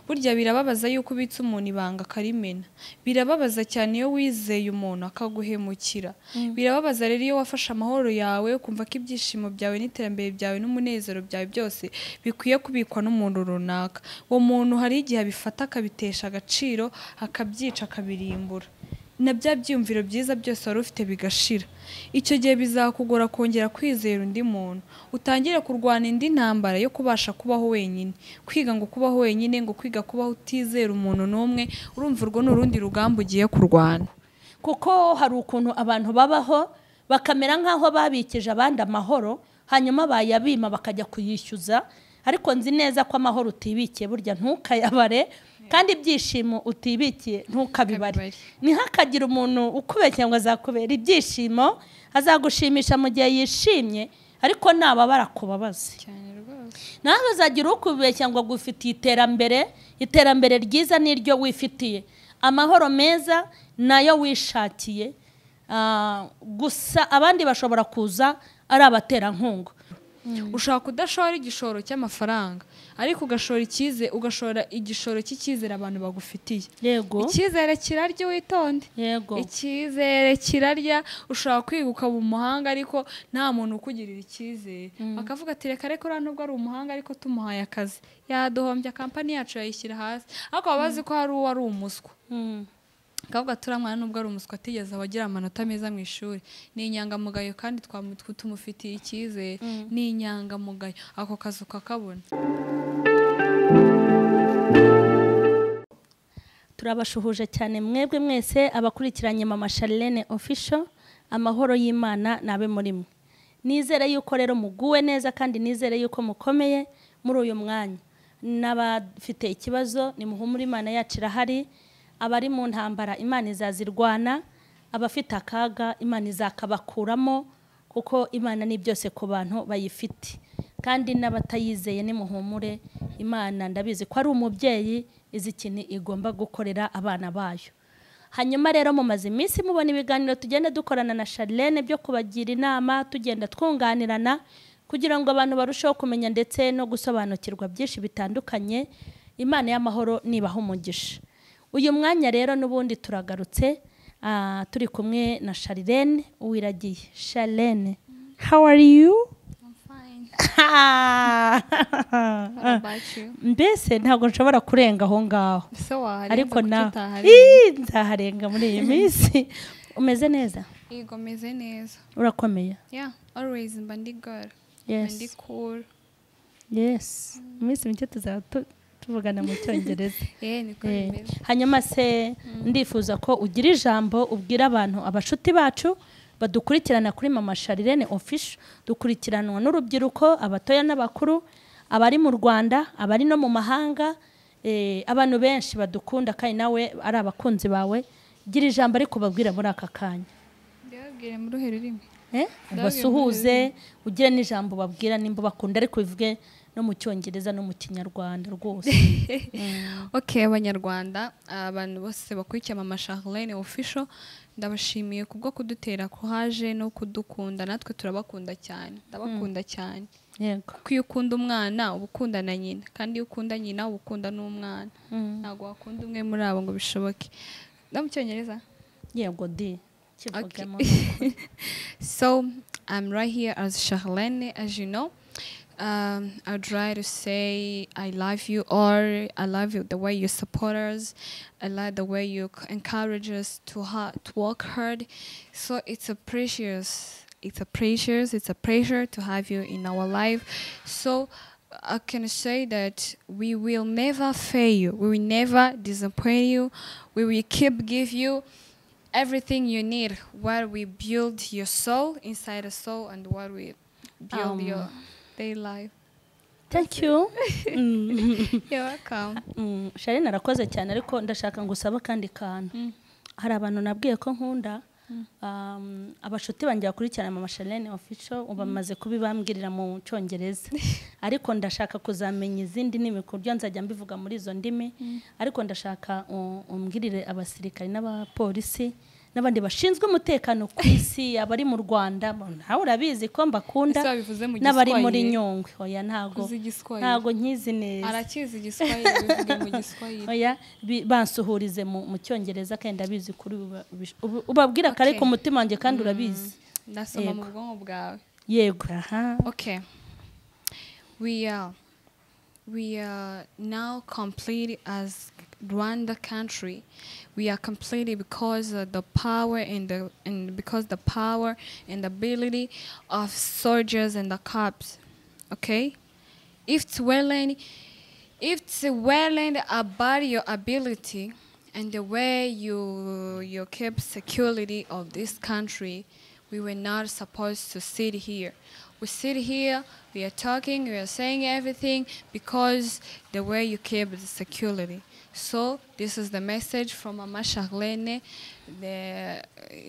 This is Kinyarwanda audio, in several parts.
Burya birababaza yuko ubitse umuntu ibanga akarimena. Birababaza cyane iyo wizeye umuntu akaguhemukira. Birababaza rero iyo wafashe amahoro yawe ukumva ko ibyishimo byawe n'iterambere byawe n'umunezero byawe byose bikwiye kubikwa n'umuntu runaka. Uwo muntu hari igihe abifata akabitesha agaciro, akabyica, akabirimbura. Na bya byiyumviro byiza byose wari ufite bigashira. Icyo gihe bizakugora kongera kwizera undi muntu, utangire kurwana indi ntambara yo kubasha kubaho wenyine, kwiga ngo kubaho wenyine, ngo kwiga kubaho utizera umuntu n'umwe. Urumva urwo ni urundi rugamba ugiye kurwana. Kuko hari ukuntu abantu babaho bakamera nk'aho babikije abandi amahoro, hanyuma bayabima bakajya kuyishyuza. Ariko nzi neza ko amahoro utibikiye burya ntukayabare, kandi ibyishimo utibikiye ntukabibare. Ntihakagire umuntu ukubeshya ngo azakubera ibyishimo, azagushimisha mu gihe yishimye, ariko nababara kubabaze. Nawe azagira ukubeshya ngo agufitiye iterambere, iterambere ryiza niryo wifitiye, amahoro meza nayo wishakiye. Gusa abandi bashobora kuza ari abaterankunga. Ushaka kudashora igishoro cy'amafaranga, ariko ugashora ikize, ugashora igishoro cy'icyizere abantu bagufitiye. Yego. Icyizere kirarya, witonde. Yego. Icyizere kirarya. Ushaka kwiga ukaba umuhanga ariko nta muntu ukugirira icyizere. Bakavuga ati reka reka uriya nubwo ari umuhanga ariko tumuhaye akazi yaduhombya, kampani yacu yayishyira hasi. Ariko baba bazi ko hari uwo ari umuswa. Kavuga turiya mwana nubwo ari umuswa atigeze abagira amanota meza mu ishuri, ni inyangamugayo kandi tumufitiye icyizere, ni inyangamugayo, ako kazi ukakabona. Turabashuhuje cyane mwebwe mwese abakurikiranye Mama Charlene Official, amahoro y'Imana nabe muri mwe. Nizere yuko rero muguwe neza kandi nizere yuko mukomeye muri uyu mwanya. N'abafite ikibazo nimuhumure, Imana yacu irahari. Abari mu ntambara Imana izazirwana, abafite akaga Imana izakabakuramo, kuko Imana ni byose ku bantu bayifite. Kandi n'abatayizeye nimuhumure, Imana ndabizi ko ari umubyeyi izi kintu igomba gukorera abana bayo. Hanyuma rero mumaze iminsi mubona ibiganiro tugenda dukorana na Charlene byo kubagira inama, tugenda twunganirana kugira ngo abantu barusheho kumenya ndetse no gusobanukirwa byinshi bitandukanye. Imana y'amahoro nibaha umugisha. Uyu mwanya rero n'ubundi turagarutse, turi kumwe na Charlene Uwiragiye. Charlene, how are you? I'm fine. What about you? Mbese ntabwo nshobora kurenga aho ngaho. So waharenza, ariko kuki na utaharenga? Nzaharenga muri iyi minsi. Umeze neza? Yego, meze neza. Urakomeye? Yeah, always mba ndi girl. Yes. Mba ndi cool. Yes. Mu minsi mike tuzaba tuvugana mu Cyongereza. Niko bimeze. Hanyuma se ndifuza ko ugira ijambo ubwira abantu, abashuti bacu badukurikirana kuri Mama Charlene Official, dukurikiranwa n'urubyiruko, abatoya n'abakuru, abari mu Rwanda, abari no mu mahanga, abantu benshi badukunda kandi nawe ari abakunzi bawe. Gira ijambo ariko babwira muri aka kanya. Ndababwire muri ruhe rurimi? Ubasuhuze, ugire n'ijambo babwira nimba bakunda, ariko bivuge no mu Cyongereza no mu Kinyarwanda rwose. Okay, Abanyarwanda, abantu bose bakurikiye Mama Charlene Official, ndabashimiye kubwo kudutera courage no kudukunda. Natwe turabakunda cyane, ndabakunda cyane. Yego. Kuko iyo ukunda umwana uba ukunda na nyina, kandi iyo ukunda nyina uba ukunda n'umwana. Ntabwo wakunda umwe muri abo ngo bishoboke. No mu Cyongereza? Yego di. Kivugemo. So I'm right here as Charlene, as you know. I try to say I love you all. I love you the way you support us. I like the way you encourage us to work hard. So it's a precious, it's a precious, it's a pleasure to have you in our life. So I can say that we will never fail you. We will never disappoint you. We will keep give you everything you need while we build your soul inside the soul and while we build your day life. Thank you. You're welcome. Charlene arakoze cyane, ariko ndashaka ngo usabe kandi kantu. Hari abantu nabwiye ko nkunda, abashuti banjye bakurikirana Mama Charlene Official bamaze kubibambwirira mu Cyongereza, ariko ndashaka kuzamenya izindi ndimi ku buryo nzajya mbivuga muri izo ndimi. Ariko ndashaka umbwirire abasirikari n'abapolisi n'abandi bashinzwe umutekano ku isi, abari mu Rwanda, nawe urabizi ko mbakunda, n'abari muri Nyungwe. Oya ntago nkizi neza. Arakizi Igiswahili, bivuge mu Giswahili. Oya bansuhurize mu Cyongereza kandi ndabizi kuri ubabwira kare ku mutima wanjye kandi urabizi. Ndasoma mu bwonko bwawe. Yego. Aha. Okay. We are now complete as Rwanda country. We are completely because of the power and because the power and the ability of soldiers and the cops. Okay? If it's well and about your ability and the way you keep security of this country, we were not supposed to sit here. We sit here, we are talking, we are saying everything because the way you keep the security. So this is the message from Mama Charlene. The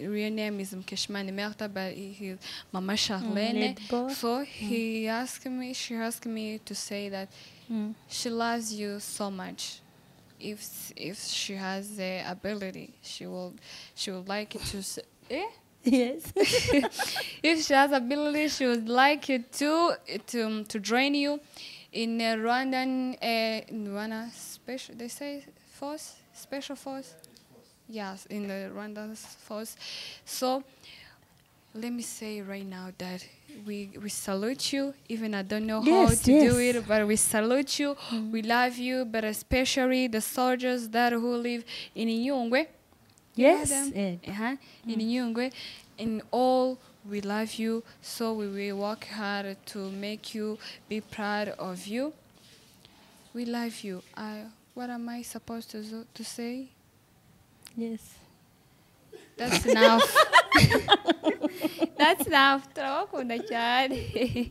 real name is Mkeshmani Merta, but he Mama Charlene. So he asked me, she asked me to say that she loves you so much. If she has the ability, she would like it to say, eh? Yes. If she has ability, she would like it to join you in a Rwandan Rwanda special, they say force, special force. Yes, in the Rwandan force. So let me say right now that we salute you. Even I don't know how to do it, but we salute you. We love you, but especially the soldiers that who live in Nyungwe. Yes. In Nyungwe, in all, we love you. So we will work hard to make you be proud of you. We love you. What am I supposed to say? Yes. That's enough. That's enough. Turabakunda cyane.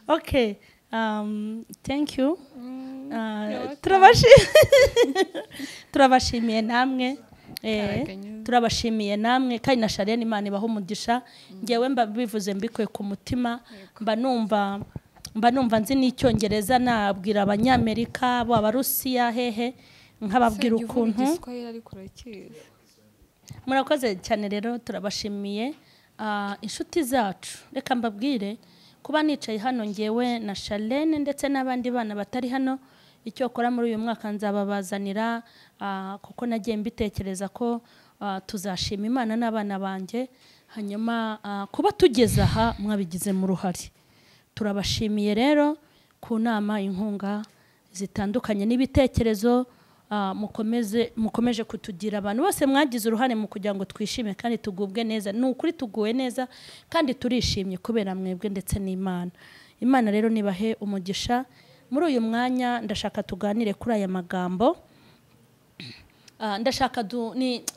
Okay. Thank you. Turabashimiye namwe. Turabashimiye namwe kandi na Charlene, Imana ibahe umugisha. Ngewe mba bivuze mbikuye ku mutima, mba numva nzi n'icyongereza, nabwira abanyamerika bo abarusiya hehe nkababwira ukuntu. Murakoze cyane rero, turabashimiye inshuti zacu. Reka mbabwire kuba nicaye hano ngewe na Charlene ndetse n'abandi bana batari hano, icyo kora muri uyu mwaka nzababazanira, kuko nagiye mbitekereza ko tuzashima Imana n'abana banjye. Hanyuma kuba tugeze aha mwabigize mu ruhare, turabashimiye rero ku nama, inkunga zitandukanye n'ibitekerezo mukomeje kutugira. Abantu bose mwagize uruhare mu kugira ngo twishime kandi tugubwe neza. Ni ukuri tuguwe neza kandi turishimye kubera mwebwe ndetse n'Imana. Imana rero nibahe umugisha. Muri uyu mwanya ndashaka tuganire kuri aya magambo. Ndashaka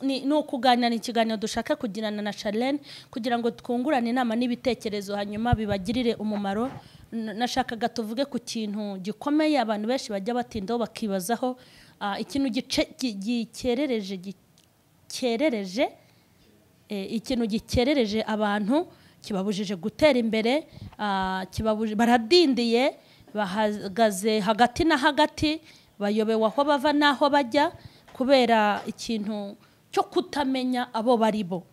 ni ukuganira, ni ikiganiro dushaka kugirana na Charlene kugira ngo twungurane inama n'ibitekerezo hanyuma bibagirire umumaro. Nashakaga tuvuge ku kintu gikomeye abantu benshi bajya batindaho bakibazaho, ikintu gikerereje ikintu gikerereje abantu kibabujije gutera imbere, baradindiye, bahagaze hagati na hagati, bayobewe aho bava n'aho bajya kubera ikintu cyo kutamenya abo bari bo.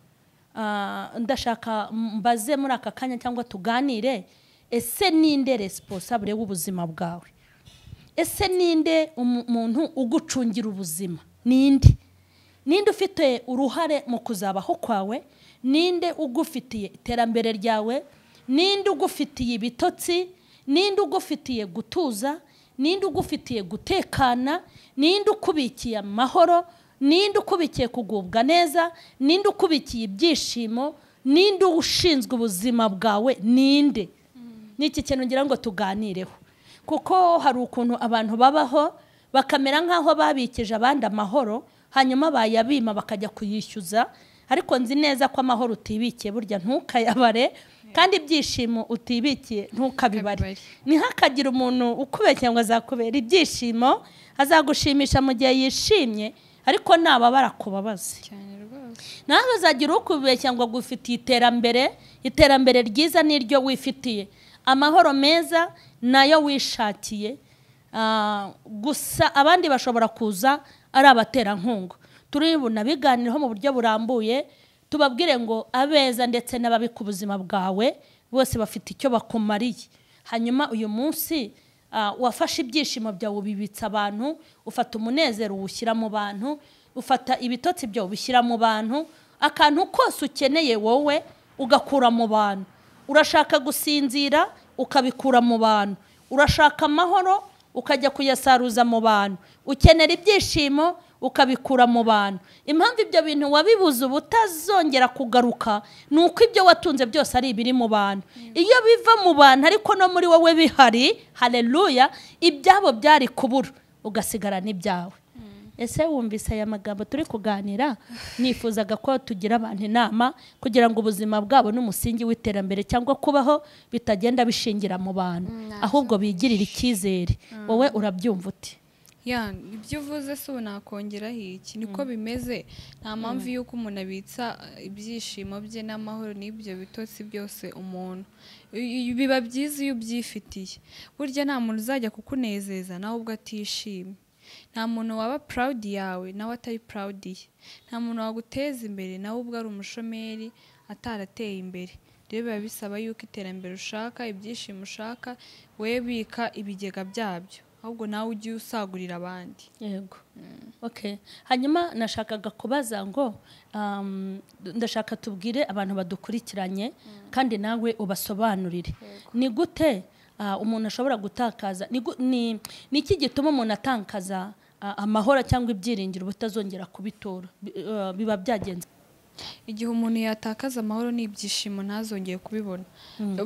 Ndashaka mbaze muri aka kanya cyangwa tuganire, ese ninde responsable w'ubuzima bwawe? Ese ninde umuntu ugucungira ubuzima? Ninde? Ninde ufite uruhare mu kuzabaho kwawe? Ninde ugufitiye iterambere ryawe? Ninde ugufitiye ibitotsi? Ninde ugufitiye gutuza? Ninde ugufitiye gutekana? Ninde ukubikiye amahoro? Ninde ukubikiye kugubwa neza? Ninde ukubikiye ibyishimo? Ninde ushinzwe ubuzima bwawe? Ninde? Niki kintu ngira ngo tuganireho, kuko hari ukuntu abantu babaho bakamera nkaho babikije abandi amahoro, hanyuma bayabima bakajya kuyishyuza. Ariko nzi neza ko amahoro utibikiye burya ntukayabare, kandi ibyishimo utibikiye ntukabibare. Ntihakagire umuntu ukubeshya ngo azakubera ibyishimo, azagushimisha mu gihe yishimye, ariko nababara kubabaze. Nawe azagira ukubeshya ngo agufitiye iterambere, iterambere ryiza niryo wifitiye, amahoro meza nayo wishakiye. Gusa abandi bashobora kuza ari abaterankunga. Turi bunabiganireho mu buryo burambuye, tubabwire ngo abeza ndetse n'ababi ku buzima bwawe bose bafite icyo bakumariye. Hanyuma uyu munsi wafashe ibyishimo byawe ubibitsa abantu, ufata umunezero uwushyira mu bantu, ufata ibitotsi byawe ubishyira mu bantu, akantu kose ukeneye wowe ugakura mu bantu. Urashaka gusinzira ukabikura mu bantu, urashaka amahoro ukajya kuyasaruza mu bantu, ukenera ibyishimo ukabikura mu bantu. Impamvu ibyo bintu wabibuze ubutazongera kugaruka ni uko ibyo watunze byose ari ibiri mu bantu. Iyo biva mu bantu ariko no muri wowe bihari, haleluya, ibyabo byari kubura ugasigara n'ibyawe. Ese wumvise aya magambo turi kuganira? Nifuzaga ko tugira abantu inama kugira ngo ubuzima bwabo n'umusingi w'iterambere cyangwa kubaho bitagenda bishingira mu bantu, ahubwo bigirira icyizere. Wowe urabyumva uti? Ya, ibyo uvuze se ubu nakongeraho iki? Niko bimeze. Nta mpamvu y'uko umuntu abitsa ibyishimo bye n'amahoro n'ibyo bitotsi byose umuntu. Biba byiza iyo ubyifitiye. Burya nta muntu uzajya kukunezeza nawe ubwo atishimye. Nta muntu waba proud yawe nawe atari proud ye. Nta muntu waguteza imbere nawe ubwo ari umushomeri atarateye imbere. Rero biba bisaba yuko iterambere ushaka, ibyishimo ushaka, we bika ibigega byabyo, ahubwo nawe ujye usagurira abandi. Yego. Okay. Hanyuma nashakaga kubaza ngo ndashaka tubwire abantu badukurikiranye kandi nawe ubasobanurire. Ni gute umuntu ashobora gutakaza, ni iki gituma umuntu atakaza amahoro cyangwa ibyiringiro butazongera kubitora? Biba byagenze igihe umuntu yatakaza amahoro n'ibyishimo ntazongeye kubibona.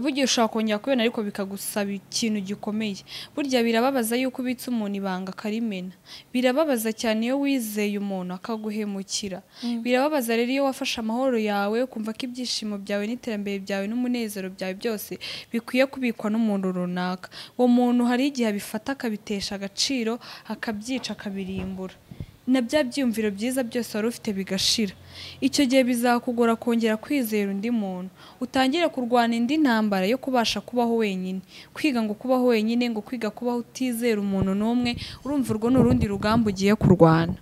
Burya ushobora kongera kubibona ariko bikagusaba ikintu gikomeye. Burya birababaza yuko ubitse umuntu ibanga akarimena. Birababaza cyane iyo wizeye umuntu akaguhemukira. Birababaza rero iyo wafashe amahoro yawe ukumva ko ibyishimo byawe n'iterambere byawe n'umunezero byawe byose bikwiye kubikwa n'umuntu runaka. Uwo muntu hari igihe abifata akabitesha agaciro, akabyica, akabirimbura. Na bya byiyumviro byiza byose wari ufite bigashira. Icyo gihe bizakugora kongera kwizera undi muntu, utangire kurwana indi ntambara yo kubasha kubaho wenyine. Kwiga ngo kubaho wenyine, ngo kwiga kubaho utizera umuntu n'umwe, urumva urwo ni urundi rugamba ugiye kurwana.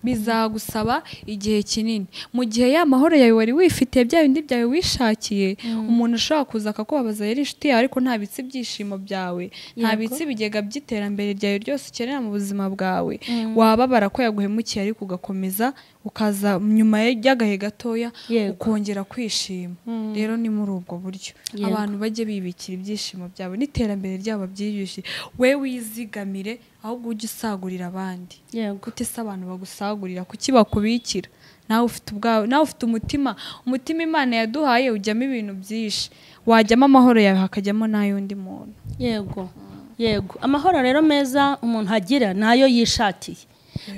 Bizagusaba igihe kinini. Mu gihe ya mahoro yawe wari wifitiye, bya bindi byawe wishakiye, umuntu ashobora kuza akakubabaza yari inshuti yawe ariko ntabitse ibyishimo byawe, ntabitse ibigega by'iterambere ryawe ryose ukenera mu buzima bwawe. Wababara ko yaguhemukiye ariko ugakomeza, ukaza nyuma y'agahe gatoya ukongera kwishima. Rero ni muri ubwo buryo abantu bajye bibikira ibyishimo byabo n'iterambere ryabo byiyushye. We wizigamire, ahubwo ujye usagurira abandi. Gute se abantu bagusagurira? Kuki bakubikira? Nawe ufite ubwawe, nawe ufite umutima. Umutima Imana yaduhaye ujyamo ibintu byinshi, wajyamo amahoro yawe hakajyamo n'ay'undi muntu. Yego, yego. Amahoro rero meza umuntu agira nayo yishakiye.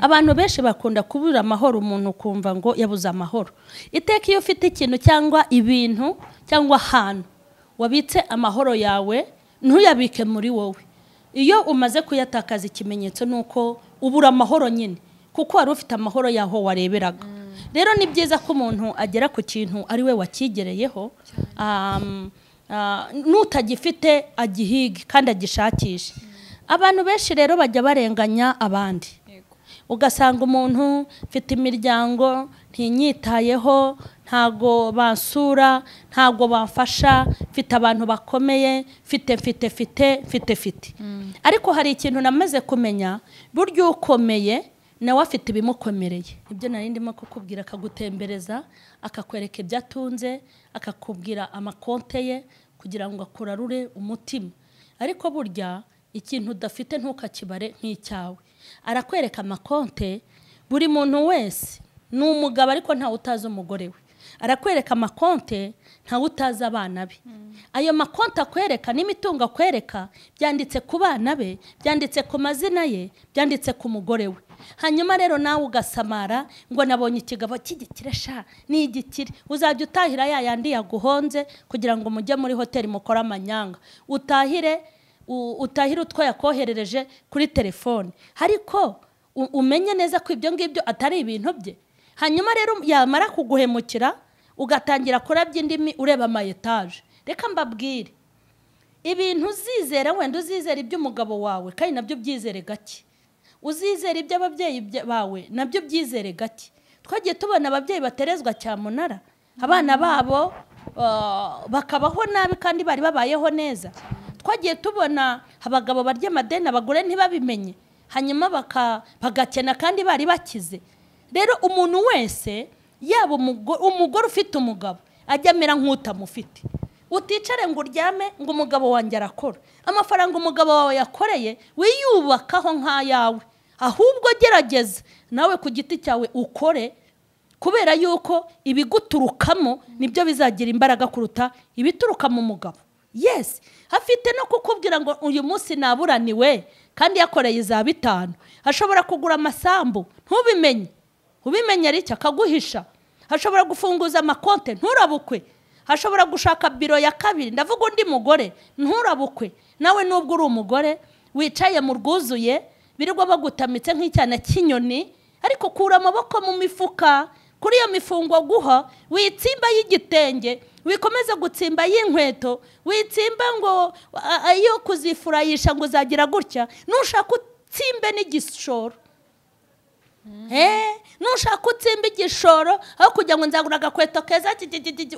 Abantu benshi bakunda kubura amahoro, umuntu kumva ngo yabuze amahoro. Iteka iyo ufite ikintu cyangwa ibintu cyangwa ahantu wabitse amahoro yawe, ntuyabike muri wowe. Iyo umaze kuyatakaza ikimenyetso nuko ubura amahoro nyine, kuko wari ufite amahoro yaho wareberaga. Rero ni byiza ko umuntu agera ku kintu ari we wakigereyeho, nutagifite agihige kandi agishakishe. Abantu benshi rero bajya barenganya abandi. Ugasanga umuntu mfite imiryango ntinyitayeho, ntago bansura, ntago bamfasha, mfite abantu bakomeye, mfite mfite mfite mfite mfite. Ariko hari ikintu namaze kumenya, burya ukomeye nawe afite ibimukomereye. Ibyo nari ndimo kukubwira, akagutembereza, akakwereka ibyo atunze, akakubwira amakonte ye kugira ngo akurarure umutima. Ariko burya ikintu udafite ntukakibare nk'icyawe. Arakwereka amakonte, buri muntu wese ni umugabo ariko ntawe utazi umugore we. Arakwereka amakonte, ntawe utazi abana be. Ayo makonte akwereka n'imitungo akwereka byanditse ku bana be, byanditse ku mazina ye, byanditse ku mugore we. Hanyuma rero nawe ugasamara ngo nabonye ikigabo cy'igikire sha ni igikire. Uzajya utahira ya yandi yaguhonze kugira ngo mujye muri hoteli mukora amanyanga. Utahire utwo yakoherereje kuri telefone, ariko umenye neza ko ibyo ngibyo atari ibintu bye. Hanyuma rero yamara kuguhemukira ugatangira kurabya indimi ureba ama etaje. Reka mbabwire, ibintu uzizera wenda uzizera iby'umugabo wawe kandi nabyo byizere gake, uzizera iby'ababyeyi bawe nabyo byizere gake. Twagiye tubona ababyeyi baterezwa cyamunara, abana babo bakabaho nabi kandi bari babayeho neza. Twagiye tubona abagabo barya amadeni abagore ntibabimenye, hanyuma bagakena kandi bari bakize. Rero umuntu wese, yaba umugore ufite umugabo, ajya amera nk'utamufite. Uticare ngo uryame ngo umugabo wanjye arakora. Amafaranga umugabo wawe yakoreye wiyubakaho nk'ayawe, ahubwo gerageza nawe ku giti cyawe ukore, kubera yuko ibiguturukamo nibyo bizagira imbaraga kuruta ibituruka mu mugabo. Yes, afite no kukubwira ngo uyu munsi naburaniwe kandi yakoreye iza 5. Ashobora kugura amasambu ntubimenye, ubimenye ari cyo akaguhisha. Ashobora gufunguza amakonte nturabukwe. Ashobora gushaka biro ya 2, ndavuga undi mugore, nturabukwe. Nawe nubwo uri umugore wicaye mu rwuzuye birirwa bagutamitse nk'icyana cy'inyoni, ariko kura amaboko mu mifuka, kuri iyo mifungo guha witsimba y'igitenge, wikomeza gutsimba y'inkweto, witsimba ngo ayo kuzifurayisha ngo uzagira gutya. Nushaka utsimbe n'igishoro, nushaka utsimbe igishoro aho kugira ngo nzagura agakweto keza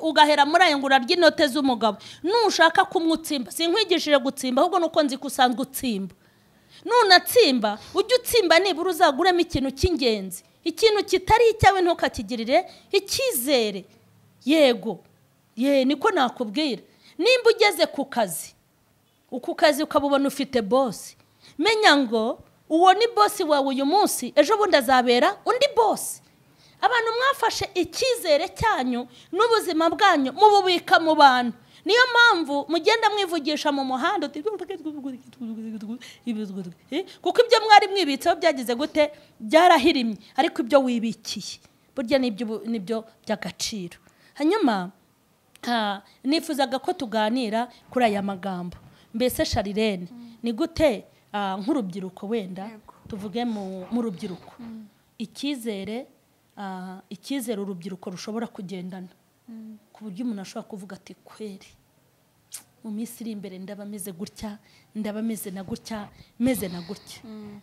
ugahera muri ayo ngo urarya inote z'umugabo. Nushaka kumutsimba, sinkwigishije gutsimba, ahubwo nuko nzi ko usanzwe utsimba. Nunatsimba ujye utsimba nibura uzaguremo ikintu cy'ingenzi, ikintu kitari icyawe ntukakigirire icyizere. Yego, ye niko nakubwira. Nimba ugeze ku kazi, uku kazi ukabubona ufite boss, menya ngo uwo ni boss wawe uyu munsi, ejo bundi azabera undi boss. Abantu mwafashe icyizere cyanyu n'ubuzima bwanyu mububika mu bantu. Niyo mpamvu mugenda mwivugisha mu muhanda, kuko ibyo mwari mwibitseho byagize gute, byarahirimye, ariko ibyo wibikiye burya nibyo by'agaciro. Hanyuma nifuzaga ko tuganira kuri aya magambo. Mbese Charlene, ni gute nk'urubyiruko, wenda tuvuge mu rubyiruko, icyizere urubyiruko rushobora kugendana, ku buryo umuntu ashobora kuvuga ati kweri mu minsi iri imbere ndaba meze gutya, ndaba meze na gutya, meze na gutya.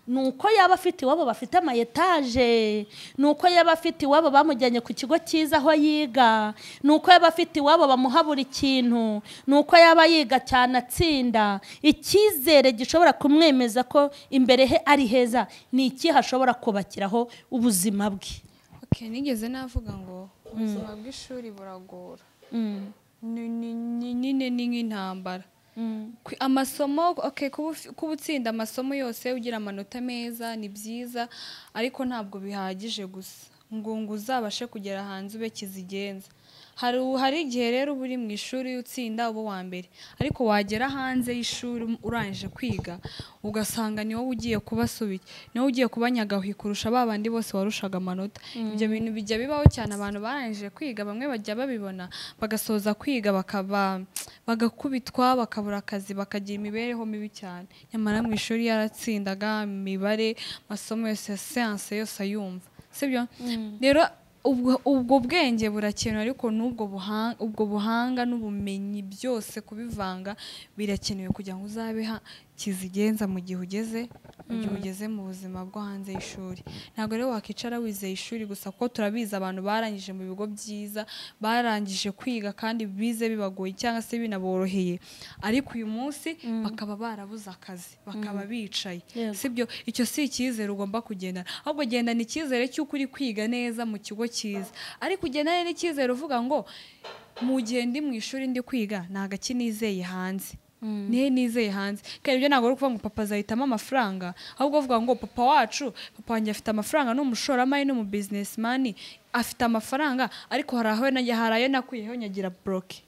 Nuko yaba afite iwabo bafite ama etaje, nuko yaba afite iwabo bamujyanye ku kigo cyiza aho yiga, nuko yaba afite iwabo bamuha buri kintu, nuko yaba yiga cyane atsinda. Icyizere gishobora kumwemeza ko imbere he ari heza ni iki hashobora kubakiraho ubuzima bwe. Okay, nigeze navuga ngo ubuzima bw'ishuri buragora. Nyine ni nk'intambara. Amasomo, okay, kuba utsinda amasomo yose ugira amanota meza ni byiza, ariko ntabwo bihagije gusa ngo uzabashe kugera hanze ube kizigenza. Hari igihe rero uba uri mu ishuri utsinda uba wa mbere, ariko wagera hanze y'ishuri urangije kwiga ugasanga ni wowe ugiye kubasubira, ni wowe ugiye kuba nyagahwi kurusha ba bandi bose warushaga amanota. Ibyo bintu bijya bibaho cyane, abantu barangije kwiga bamwe bajya babibona bagasoza kwiga bagakubitwa, bakabura akazi, bakagira imibereho mibi cyane. Nyamara mu ishuri yaratsindaga imibare, amasomo yose, siyanse yose ayumva, sibyo? Rero ubwo bwenge burakenewe, ariko n'ubwo buhanga n'ubumenyi byose kubivanga birakenewe kugira ngo uzabe kizigenza mu gihe ugeze mu buzima bwo hanze y'ishuri. Ntabwo rero wakicara wizeye ishuri gusa, kuko turabizi abantu barangije mu bigo byiza, barangije kwiga kandi bize bibagoye cyangwa se binaboroheye, ariko uyu munsi bakaba barabuze akazi, bakaba bicaye, sibyo? Icyo si icyizere ugomba kugendana, ahubwo gendana icyizere cy'uko uri kwiga neza mu kigo cyiza, ariko ugendane n'icyizere uvuga ngo mu gihe ndi mu ishuri ndi kwiga nta gaki nizeye hanze. Nihe nizeye hanze. Kandi ibyo ntabwo ari ukuvuga ngo papa azahitamo amafaranga, ahubwo uvuga ngo papa wacu, papa wanjye afite amafaranga, ni umushoramari, ni umu businessman, afite amafaranga, ariko hari aho hari ayo nakuyeho nyagira bloke,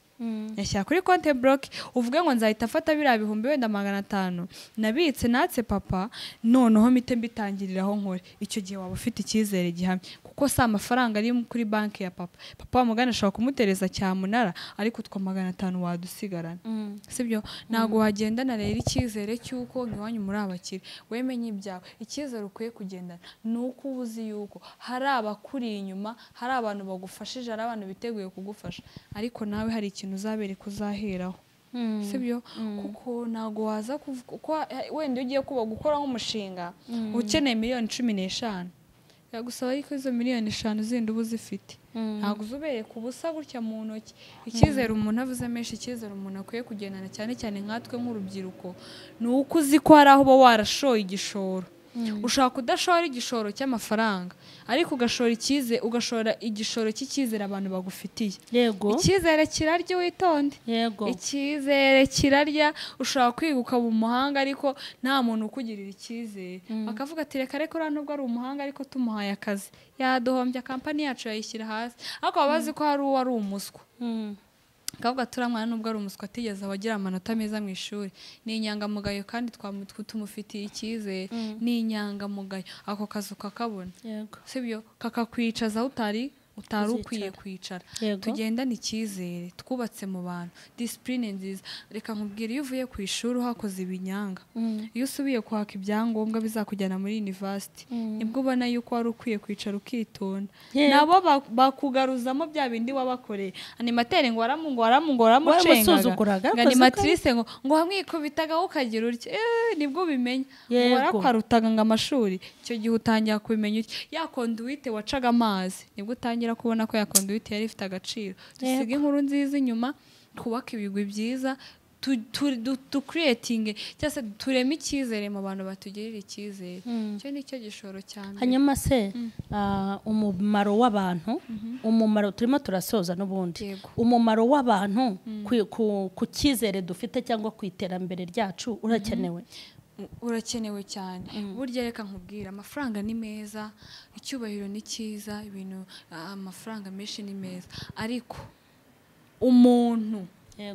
nyashyira kuri konte bloke, uvuge ngo nzahita afata biriya bihumbi wenda 500 nabitse natse papa, noneho mpite mbitangiriraho nkore. Icyo gihe waba ufite icyizere gihamye, kuko si amafaranga ari kuri banki ya papa. Papa wamugana ashobora kumutereza cyamunara, ariko utwo 500 wadusigarana, sibyo? Ntabwo wagendana rero icyizere cy'uko iwanyu muri abakire, wemenye ibyawe. Icyizere ukwiye kugendana ni uko uba uzi yuko hari abakuri inyuma, hari abantu bagufashije, hari abantu biteguye kugufasha, ariko nawe hari ikintu uzabereka uzaheraho, sibyo? Kuko ntabwo waza kuko wenda ugiye kuba gukora nk'umushinga ukeneye miliyoni 15, Biragusaba ariko izo 5 miliyoni zindi uba uzifite, ntabwo uzubereye ku busa gutya mu ntoki. Icyizere umuntu avuze menshi, icyizere umuntu akwiye kugendana, cyane cyane nkatwe nk'urubyiruko, ni uko uzi ko hari aho uba warashoye igishoro. Ushobora kudashora igishoro cy'amafaranga, ariko ugashora igishoro cy'icyizere abantu bagufitiye. Icyizere kirarya, witonde. Icyizere kirarya. Ushobora kwiga ukaba umuhanga, ariko nta muntu ukugirira icyizere, bakavuga ati reka reka, uriya nubwo ari umuhanga ariko tumuhaye akazi yaduhombya, kampani yacu yayishyira hasi. Ariko baba bazi ko hari uwo ari umuswa, akavuga ati uriya mwana nubwo ari umuswa, atigeze abagira amanota meza mu ishuri, ni inyangamugayo kandi tumufitiye icyizere, ni inyangamugayo, ako kazi ukakabona. Sibyo? Kakakwicaza aho utari ukwiye kwicara. Tugendane icyizere twubatse mu bantu, discipline nziza. Reka nkubwire, iyo uvuye ku ishuri uhakoze ibinyanga, iyo usubiye kwaka ibyangombwa bizakujyana muri university, nibwo ubona yuko wari ukwiye kwicara ukitonda. Nabo bakugaruzamo bya bindi wabakoreye. Animateur ngo ngo waramucengaga, Waramusuzuguraga, ngo yakoze ko- animatrice ngo wamwikubitagaho ukagira utya, nibwo ubimenya ngo warakwarutaga ngo amashuri. Icyo gihe utangira kubimenya utya, ya conduite wacaga amazi, nibwo utangira kubona ko ya conduite yari ifite agaciro. Dusige inkuru nziza inyuma, twubake ibigwi byiza, ducreatinge cyangwa se tureme icyizere mu bantu batugirira icyizere. Icyo ni cyo gishoro cya mbere. Hanyuma se, umumaro w'abantu, umumaro, turimo turasoza n'ubundi. Umumaro w'abantu ku cyizere dufite cyangwa ku iterambere ryacu urakenewe? Urakenewe cyane. Burya reka nkubwire, amafaranga ni meza, icyubahiro ni cyiza, ibintu, amafaranga menshi ni meza, ariko umuntu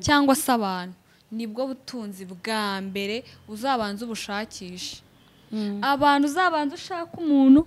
cyangwa se abantu nibwo butunzi bwa mbere uzabanza ubushakishe. Abantu, uzabanza ushaka umuntu,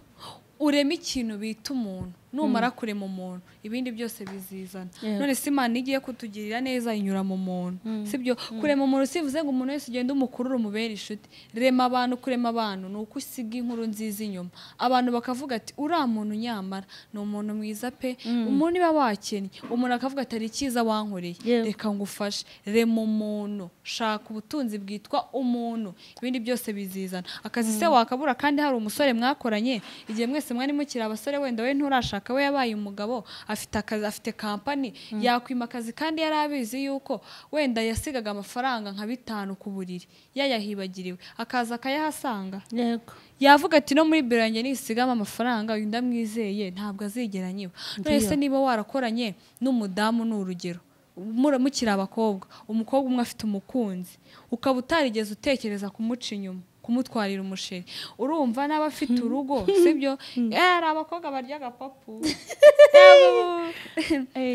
ureme ikintu bita umuntu. Numara kurema umuntu, ibindi byose bizizana. None se Imana iyo igiye kutugirira neza inyura mu muntu, sibyo? Kurema umuntu sivuze ngo umuntu wese ugende umukurure umubere inshuti. Rema abantu. Kurema abantu ni uko usiga inkuru nziza inyuma, abantu bakavuga ati uriya muntu nyamara ni umuntu mwiza pe. Umuntu niba wakennye, umuntu akavuga ati hari icyiza wankoreye, reka ngufashe. Rema umuntu, shaka ubutunzi bwitwa umuntu, ibindi byose bizizana. Akazi se wakabura kandi hari umusore mwakoranye igihe mwese mwari mukiri abasore? Wenda we nturashaka, we yabaye umugabo, afite akazi, afite kampani, yakwima akazi kandi yari abizi yuko wenda yasigaga amafaranga nka 5 ku buriri, yayahibagiriwe akaza akayahasanga? Yavuga ati no muri biro yanjye nisigamo amafaranga, uyu ndamwizeye, ntabwo azigera anyiba. None se niba warakoranye n'umudamu, ni urugero, mukiri abakobwa, umukobwa umwe afite umukunzi, ukaba utarigeze utekereza kumuca inyuma, kumutwarira umusheri, urumva n'aba afite urugo, sibyo? Hari abakobwa barya agapapu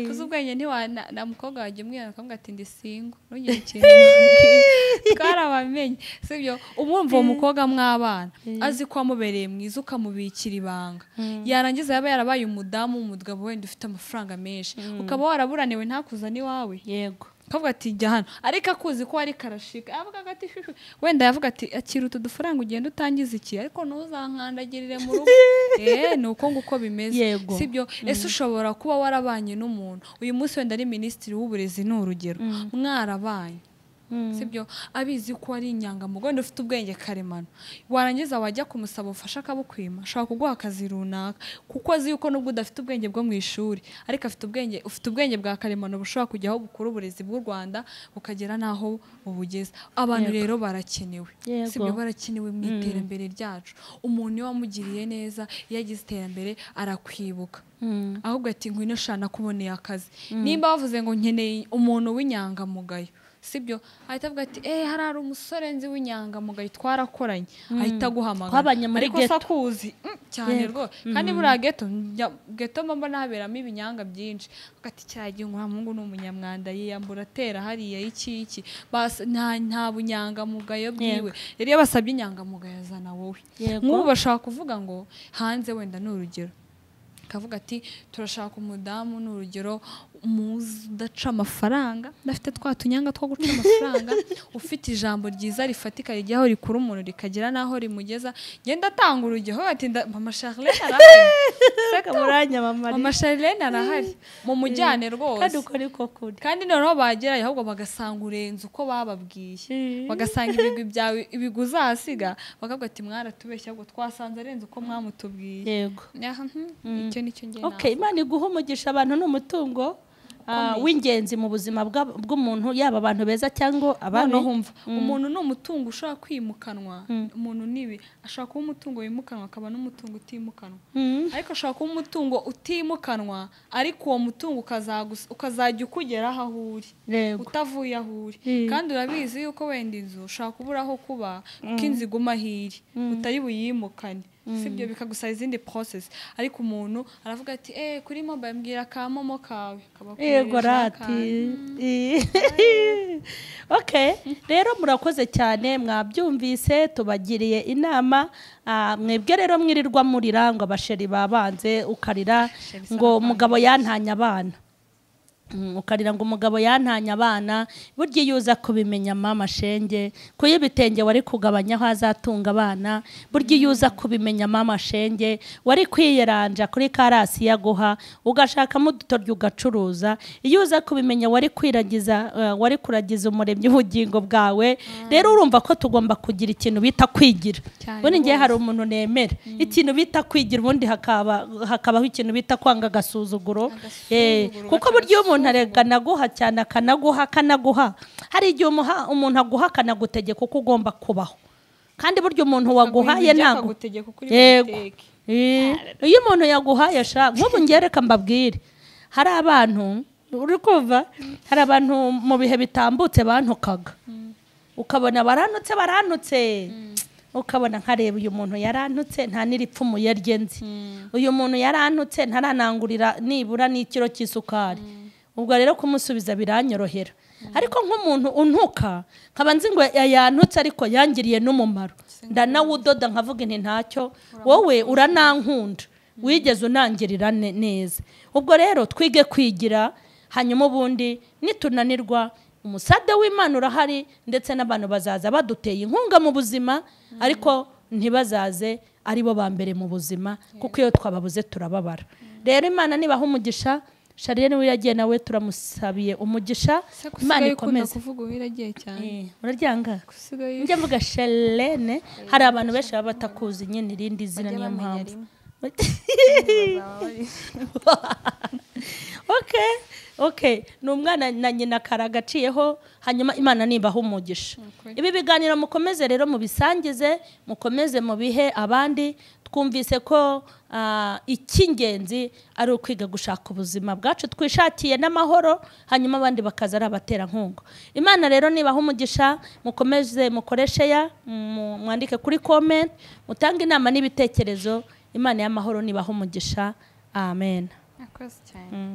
kuzi ubwenge, ntiwa na mukobwa wajya umwira akavuga ati ndi single, ntugire ikintu umubwira, twarabamenye, sibyo? Umwumva uwo mukobwa mw'abana azi ko wamubereye mwiza, ukamubikira ibanga, yarangiza yaba yarabaye umudamu w'umugabo wenda ufite amafaranga menshi, ukaba waraburaniwe ntakuzane iwawe, akavuga ati jya hano, ariko akuzi ko wari karashika, avuga ati shushu, wenda yavuga ati akira utu dufaranga ugenda utangiza iki, ariko ntuzankandagirire mu rugo. Ni uko nguko bimeze. Sibyo? Ese ushobora kuba warabanye n'umuntu uyu munsi wenda ari minisitiri w'uburezi, ni urugero, mwarabanye, sibyo, abizi ko ari inyangamugayo, wenda ufite ubwenge karemano, warangiza wajya kumusaba ubufasha akabukwima? Ashobora kuguha akazi runaka kuko azi yuko nubwo udafite ubwenge bwo mu ishuri, ariko afite ubwenge, ufite ubwenge bwa karemano bushobora kujya aho bukura uburezi bw'u Rwanda bukagera n'aho bubugeza. Abantu rero barakenewe, sibyo? Barakenewe mu iterambere ryacu. Umuntu iyo wamugiriye neza, iyo agize iterambere arakwibuka, ahubwo ati ngwino sha, nakuboneye akazi. Nimba bavuze ngo nkeneye umuntu w'inyangamugayo, sibyo, ahita avuga ati hari umusore nzi w'inyangamugayo twarakoranye, ahita aguhamagara. Twabanye muri Ariko se ghetto. akuzi? Cyane rwose. Kandi buriya ghetto, ghetto mba mbona haberamo ibinyanga byinshi. Avuga ati kiriya gihe uriya muhungu ni umunyamwanda, yiyambura atera hariya iki iki. Nta bunyangamugayo bwiwe. Rero iyo basabye inyangamugayo azana wowe. Nk'ubu bashaka kuvuga ngo hanze wenda ni urugero, akavuga ati turashaka umudamu, ni urugero, Muzi udaca amafaranga, udafite twa tunyanga two guca amafaranga, ufite ijambo ryiza rifatika rijyaho rikura umuntu rikagera n'aho rimugeza. Ngenda atanga urugero ati Mama Charlene arahari. Mama Charlene arahari, mumujyane rwose. Kandi uko niko kuri. Kandi noneho bagerayo ahubwo bagasanga urenze uko bababwiye, bagasanga ibigwi byawe ibigwi uzasiga, bakavuga ati mwaratubeshye ahubwo twasanze arenze uko mwamutubwiye. Yego. Icyo nicyo ngiye. Okay, Imana iguha umugisha. Abantu ni umutungo w'ingenzi mu buzima bw'umuntu, yaba abantu beza cyangwa ababi. Noneho umuntu ni umutungo ushobora kwimukanwa. Umuntu nibi ashobora kuba umutungo wimukanwa akaba n'umutungo utimukanwa. Ariko ashobora kuba umutungo utimukanwa ariko uwo mutungo ukazajya ukugera aho uri utavuye aho uri. Kandi urabizi yuko wenda inzu ushobora kubura aho kuba kuko inzu iguma aho iri utari buyimukane, sibyo, bikagusaba izindi process. Ariko umuntu aravuga ati kuri mobile mbwira ka momo kawe. Yego rati. Okay, rero murakoze cyane, mwabyumvise, tubagiriye inama. Mwebwe rero mwirirwa murira ngo abasheri babanze, ukarira ngo umugabo yantanye abana, ukarira ngo umugabo yantanye abana. Burya iyo uza kubimenya mama shenge, kuyo ibitenge wari kugabanya aho azatunga abana. Burya iyo uza kubimenya mama shenge, wari kwiyeranja kuri karasi yaguha ugashakamo udutoryo ugacuruza. Iyo uza kubimenya wari kwiragiza, wari kuragiza umuremyi ubugingo bwawe. Rero urumva ko tugomba kugira ikintu bita kwigira. Ubundi ngiye hari umuntu nemera ikintu bita kwigira, ubundi hakabaho ikintu bita kwanga agasuzuguro. Kuko burya umuntu arega cyane akanaguha akanaguha, hari igihe umuntu aguha akanagutegeka uko ugomba kubaho. Kandi burya umuntu waguhaye ntago yego. Iyo umuntu yaguhaye sha, nk'ubu ngereka mbabwire, hari abantu uri kuva, hari abantu mu bihe bitambutse bantukaga, ukabona baranutse baranutse, ukabona nkareba uyu muntu yarantutse nta n'iripfumuye rye nzi, uyu muntu yarantutse ntaranangurira nibura n'ikiro cy'isukari. Ubwo rero kumusubiza biranyorohera. Ariko nk'umuntu untuka nkaba nzi ngo yantutse ariko yangiriye n'umumaro, ndanawudoda nkavuga nti ntacyo, wowe uranankunda, wigeze unangirira neza. Ubwo rero twige kwigira, hanyuma ubundi nitunanirwa umusada w'Imana urahari, ndetse n'abantu bazaza baduteye inkunga mu buzima, ariko ntibazaze ari bo ba mbere mu buzima, kuko iyo twababuze turababara. Rero Imana nibaha umugisha. Charlene wiragiye nawe turamusabiye umugisha. Imana ikomeze. Kuvuga wiragiye cyane. Uraryanga? Njye mvuga Charlene, hari abantu benshi baba batakuzi nyine irindi zina, niyo mpamvu. Okay, okay, ni umwana na nyina karagaciyeho, hanyuma Imana nibaha umugisha. Ibi biganiro mukomeze rero mubisangize, mukomeze mubihe abandi. Twumvise ko icy'ingenzi ari ukwiga gushaka ubuzima bwacu twishakiye n'amahoro, hanyuma abandi bakaza ari abaterankunga. Imana rero nibaha umugisha, mukomeze mukoreshe ya mwandike kuri comment, mutange inama n'ibitekerezo. Imana y'amahoro nibaha umugisha. Amen. Akoze cyane.